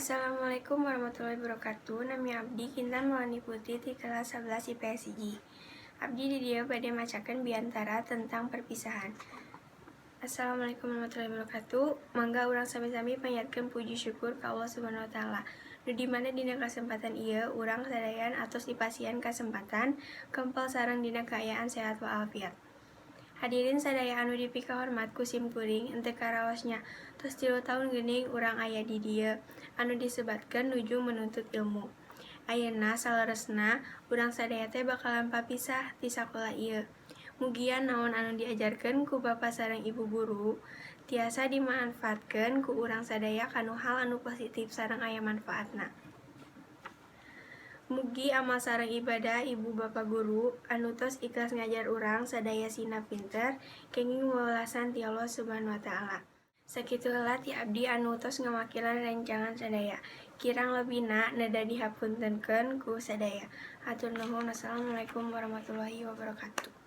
Assalamualaikum warahmatullahi wabarakatuh. Nami abdi Kintan Maulani Putri ti kelas 11 IPS 1. Abdi di dieu bade macakeun biantara tentang perpisahan. Assalamualaikum warahmatullahi wabarakatuh. Mangga urang sami-sami panjatkeun puji syukur ka Allah Subhanahu wa Taala. Nu di mana dina kasempatan ieu urang sadayana atos dipasihan kasempatan kempel sareng dina kaayaan sehat walafiat. Hadirin sadaya anu dipikahormat ku sim kuring, henteu karaosnya tos 3 taun geuning urang aya di dieu anu disebatkeun nuju menuntut ilmu. Ayeuna saleresna urang sadaya teh bakalan papisah ti sakola ieu. Mugia naon anu diajarkeun ku bapa sareng ibu guru tiasa dimanfaatkeun ku urang sadaya kanu hal anu positif sareng aya manfaatna. Mugi amal sareng ibadah ibu bapa guru anu tos ikhlas ngajar urang sadaya sina pinter kenging wewelasan ti Allah Subhanahu wa Ta'ala. Sakitu heula ti abdi anu tos ngawakilan rerencangan sadaya. Kirang lebihna neda dihapuntenkeun ku sadaya. Hatur nuhun. Wassalamualaikum warahmatullahi wabarakatuh.